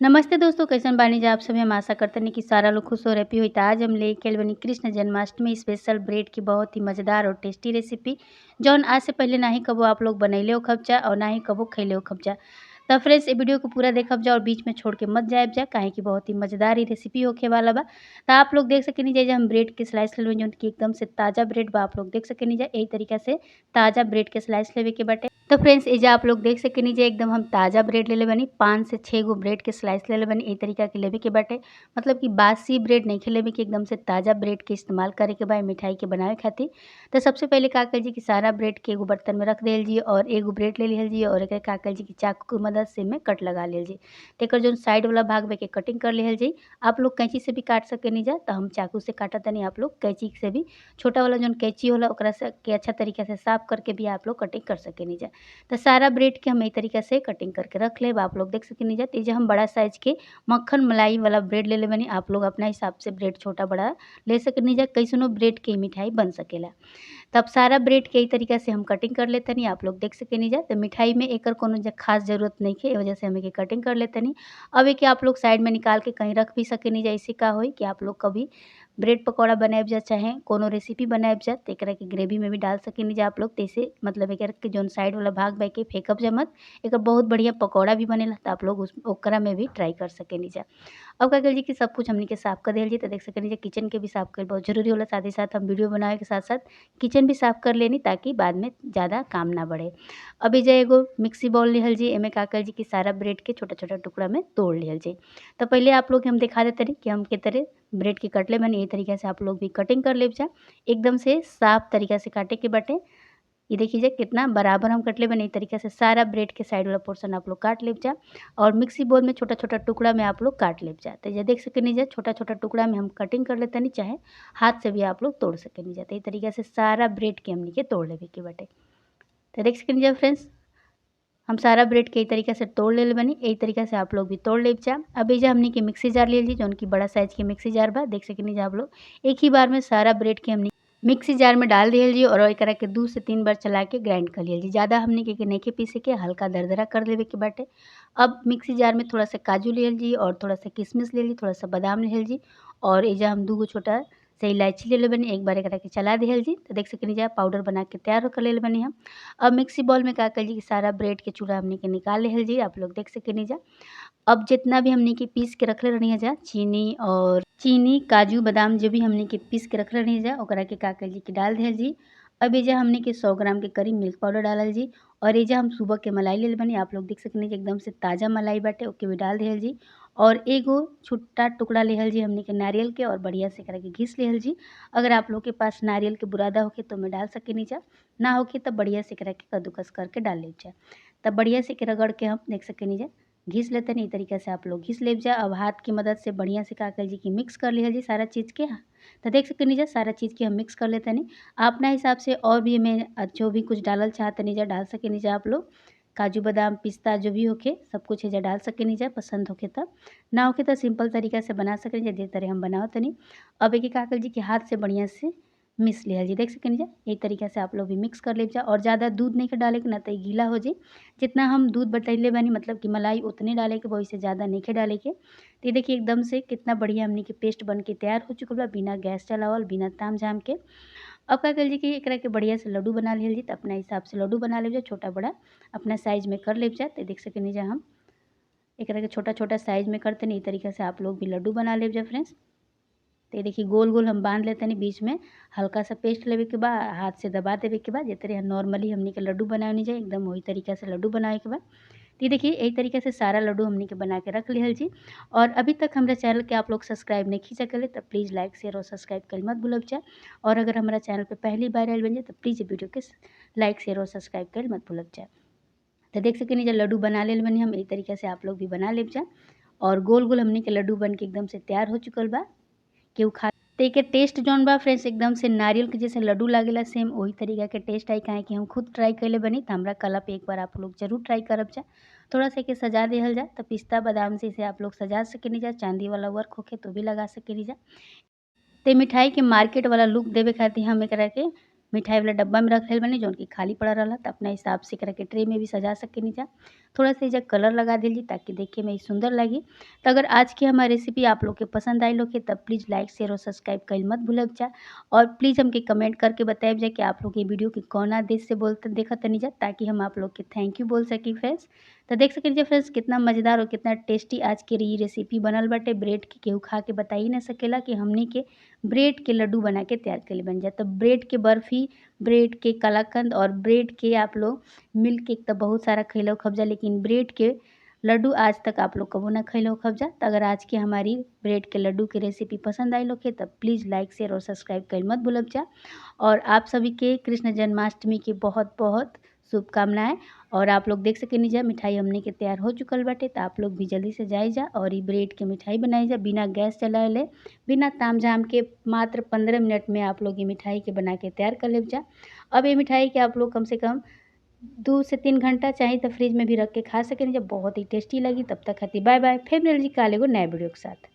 नमस्ते दोस्तों, कैसन बानी जा आप सभी। हम आशा करते हैं कि सारा लोग खुश हो रहे हो। तो आज हम लेके आइल बानी कृष्ण जन्माष्टमी स्पेशल ब्रेड की बहुत ही मज़ेदार और टेस्टी रेसिपी, जौन आज से पहले ना ही कबो आप लोग बनैले हो खबचा और ना ही कबो खैले हो खबचा। तब फ्रेंड्स ये वीडियो को पूरा देखब जा और बीच में छोड़ के मत जाए जा, काहे कि बहुत ही मज़ेदार ही रेसिपी होखे वाला बा। तो आप लोग देख सकेनी जा हम ब्रेड के स्लाइस ले जौन कि एकदम से ताज़ा ब्रेड बा। आप लोग देख सकेनी जा यही तरीका से ताज़ा ब्रेड के स्लाइस लेवे के बाटे। तो फ्रेंड्स एजा आप लोग देख सकेनी जा एकदम हम ताज़ा ब्रेड ले बनी, 5 से 6 गो ब्रेड के स्लाइस ले बनी। एही तरीका के लेवे के बाटे, मतलब कि बासी ब्रेड नहीं लेवे के, एकदम से ताज़ा ब्रेड के इस्तेमाल करे के बा मिठाई के बनावे खातिर। तो सबसे पहले का कर जी कि सारा ब्रेड के एगो बर्तन में रख देल जी और एगो ब्रेड ले लिहल जी और एक का कर जी कि चाकू के मदद से में कट लगा लेल जी। तो एकर जौन साइड वाला भाग में के कटिंग कर लिहल जी। आप लोग कैंची से भी काट सकेनी जा, तो हम चाकू से काटत तनी। आप लोग कैंची से भी, छोटा वाला जौन कैंची होला ओकरा से के अच्छा तरीका से साफ करके भी आप लोग कटिंग कर सकेनी जा। तो सारा ब्रेड के हम एही तरीका से कटिंग करके रख लेब। आप लोग देख सकेनी जा। तो हम बड़ा साइज के मक्खन मलाई वाला ब्रेड ले ले बनी। आप लोग अपना हिसाब से ब्रेड छोटा बड़ा ले सकेनी जा, कैसनो ब्रेड के मिठाई बन सकेला। तब सारा ब्रेड के एही तरीका से हम कटिंग कर लेतनी। आप लोग देख सकेनी जा। तो मिठाई में एकर कोनो खास जरूरत नहीं है, वजह से हम एके कटिंग कर लेतनी। अब एके आप लोग साइड में निकाल के कहीं रख भी सकेनी जा। ऐसे का होई कि आप लोग कभी ब्रेड पकौड़ा बनाए जा, चाहे कोनो रेसिपी बनाए जा, तो एकरा के ग्रेवी में भी डाल सकेनी जा आप लोग। तो ऐसे मतलब एकर के जौन साइड वाला भाग बा के फेंकब जा मत, एकर बहुत बढ़िया पकौड़ा भी बनेला। तो आप लोग उस ओकरा में भी ट्राई कर सकेनी जा। अब का जी कि सब कुछ हमनी के साफ़ कर दिहल जी। तो देख सकेनी जा किचन के भी साफ़ कर बहुत जरूरी होला। साथ ही साथ हम वीडियो बनावे के साथ साथ किचन भी साफ़ कर लेनी ताकि बाद में ज़्यादा काम ना बढ़े। अभी जाए एगो मिक्सी बाउल लिहल जी। एमे का कर जी कि सारा ब्रेड के छोटा छोटा टुकड़ा में तोड़ लिहल जी। तो पहले आप लोग हम दिखा देते रही कि हम के तरह ब्रेड के कटले बनी। यही तरीका से आप लोग भी कटिंग कर ले जा, एकदम से साफ तरीका से काटे के बाटे। ये देखिए जा कितना बराबर हम कटले बने। तरीका से सारा ब्रेड के साइड वाला पोर्शन आप लोग काट ले जा और मिक्सी बोल में छोटा छोटा टुकड़ा में आप लोग काट ले जा। तो ये देख सकेनी जा छोटा छोटा टुकड़ा में हम कटिंग कर लेते नहीं, चाहे हाथ से भी आप लोग तोड़ सकेनी जा। तो ये तरीका से सारा ब्रेड के हमनी के तोड़ लेवे के बाटे। तो देख सकेनी जा फ्रेंड्स हम सारा ब्रेड के तरीका से तोड़ ले बनी। यही तरीका से आप लोग भी तोड़ ले जा। अब एजा हमनी के मिक्सी जार ले ली, जौन की बड़ा साइज के मिक्सी जार बा। देख सकेनी जा आप लोग एक ही बार में सारा ब्रेड के हमनी मिक्सी जार में डाल दिहल जी और एकरा के 2 से 3 बार चला के ग्राइंड कर लिहल जी। ज़्यादा हमनी के नइखे पीसे के, हल्का दरदरा कर लेवे के बाटे। अब मिक्सी जार में थोड़ा सा काजू लिहल जी और थोड़ा सा किशमिश लिहल जी, थोड़ा सा बादाम लिहल जी और एजा हम 2 गो छोटा से इलायची ले ले बनी। एक बार एकरा के चला दिहल जी। तो देख सकेनी जा पाउडर बना के तैयार कर ले बनी हम। अब मिक्सी बाउल में का कर जी कि सारा ब्रेड के चूड़ा हमनी के निकाल लिहल जी। आप लोग देख सकेनी जा। अब जितना भी हमनी के पीस के रखले रहनी जा, चीनी काजू बादाम जो भी हमनी के पीस के रखले रहनी जा ओकरा के का कर जी कि डाल दिहल जी। अब एजा हमनी के 100 ग्राम के करीब मिल्क पाउडर डालल जी और एजा हम सुबह के मलाई ले बनी। आप लोग देख सकेनी एकदम से ताज़ा मलाई बाटे, ओके भी डाल दिहल जी। और एगो छोटा टुकड़ा लिहल जी हमनी के नारियल के और बढ़िया से एकरा के घिस लिहल जी। अगर आप लोग के पास नारियल के बुरादा होके तो में डाल सकेनी जा, ना होके तब बढ़िया से एकरा के कद्दूकस करके डाल ले जा। तब बढ़िया से रगड़ के हम देख सकेनी जा घिस लेते नहीं। तरीका से आप लोग घिस ले जा। अब हाथ की मदद से बढ़िया से का कर जी कि मिक्स कर लिहल जी सारा चीज़ के। तो देख सकेनी जा सारा चीज़ के हम मिक्स कर लेते नहीं। अपना हिसाब से और भी हमें जो भी कुछ डालल चाहते जा डाल सकेनी जा। आप लोग काजू बादाम पिस्ता जो भी होके सब कुछ एजा डाल सकेनी जा, पसंद होके तब, ना होके तो सिंपल तरीका से बना सकेनी जा, जे तरह हम बनाओ तनी। अब एक का कर जी कि हाथ से बढ़िया से मिस लिहल जी। देख सकेनी जा यही तरीका से आप लोग भी मिक्स कर ले जा। और ज़्यादा दूध नहीं के डाले के ना तो गीला हो जाए। जितना हम दूध बतैले बनी मतलब कि मलाई उतने डाले के, वही से ज़्यादा नहीं के डाले के। तो ये देखिए एकदम से कितना बढ़िया हमनी के पेस्ट बन के तैयार हो चुकल बा, बिना गैस चलावल बिना ताम झाम के। अब का कर जी कि एकरा के बढ़िया से लड्डू बना लिहल जी। तो अपना हिसाब से लड्डू बना ले जा, छोटा बड़ा अपना साइज में कर ले जा। तो देख सकेनी जा हम एकरा के छोटा छोटा साइज में करते नहीं। तरीका से आप लोग भी लड्डू बना ले जा फ्रेंड्स। तो ये देखिए गोल गोल हम बांध लेते हैं, बीच में हल्का सा पेस्ट लेवे के बाद हाथ से दबा देवे के बाद जे तरह नॉर्मली हमनी के लड्डू बनावनी जाए एकदम वही तरीका से लड्डू बनावे के बाद। तो ये देखिए यही तरीका से सारा लड्डू हमनी के बना के रख लिहल जी। और अभी तक हमारे चैनल के आप लोग सब्सक्राइब नहीं खींचा करे तो प्लीज़ लाइक शेयर और सब्सक्राइब कर मत भूलब जा। और अगर हमारा चैनल पर पहली बार आयल बन जाए तो प्लीज़ वीडियो के लाइक शेयर और सब्सक्राइब कर मत भूलब जा। तो देख सकेनी जब लड्डू बना ले बनी हम, यही तरीका से आप लोग भी बना ले जा। और गोल गोल हमनी के लड्डू बन के एकदम से तैयार हो चुकल बा। केहू खा तो एकर टेस्ट जौन बा फ्रेंड्स एकदम से नारियल के जैसे लड्डू लागेला, सेम वही तरीका के टेस्ट आई। काहे कि हम खुद ट्राई कैले बनी तो हमरा कला पे एक बार आप लोग जरूर ट्राई करब जा। थोड़ा सा एके सजा देहल जा तो पिस्ता बादाम से इसे आप लोग सजा सकेनी जा, चांदी वाला वर्क होके तो भी लगा सकेनी जा। तो मिठाई के मार्केट वाला लुक देवे खातिर हम एकरा के मिठाई वाला डब्बा में रख लेल बनी, जौन की खाली पड़ा रहा। तो अपना हिसाब से एकरा के ट्रे में भी सजा सकेनी जा। थोड़ा सा एजा कलर लगा दिली ताकि देखे में सुंदर लगी। तो अगर आज की हमारी रेसिपी आप लोग के पसंद आई लोग तब प्लीज़ लाइक शेयर और सब्सक्राइब कइल मत भूलब जा। और प्लीज़ हमके कमेंट करके बताइब जा कि आप लोग ये वीडियो के कौना देश से बोलते देखत तनी जा, ताकि हम आप लोग के thank you बोल सकी फ्रेंड्स। तो देख सकें फ्रेंड्स कितना मज़ेदार और कितना टेस्टी आज के ये रेसिपी बनल बाटे ब्रेड के। केहू खा के बता ही ना सकेला कि हमनी के ब्रेड के लड्डू बना के तैयार कर बन जाए। तो ब्रेड के बर्फ़ी, ब्रेड के कलाकंद और ब्रेड के आप लोग मिल्क केक तो बहुत सारा खैलो खबजा, लेकिन ब्रेड के लड्डू आज तक आप लोग कबो ना खैलो खबजा। तो अगर आज की हमारी ब्रेड के लड्डू की रेसिपी पसंद आई लोग तब प्लीज़ लाइक शेयर और सब्सक्राइब कर मत भूलब जा। और आप सभी के कृष्ण जन्माष्टमी के बहुत बहुत शुभकामनाएं। और आप लोग देख सकेनी जा मिठाई हमने के तैयार हो चुकल बाटे। तो आप लोग भी जल्दी से जाए जा और ये ब्रेड के मिठाई बनाई जा बिना गैस जलाए ले, बिना तामझाम के। मात्र 15 मिनट में आप लोग ये मिठाई के बना के तैयार कर ले जा। अब ये मिठाई के आप लोग कम से कम 2 से 3 घंटा चाहे तो फ्रिज में भी रख के खा सकें, जब बहुत ही टेस्टी लगी। तब तक खातिर बाय बाय, फिर मिल जी काल एगो नया वीडियो के साथ।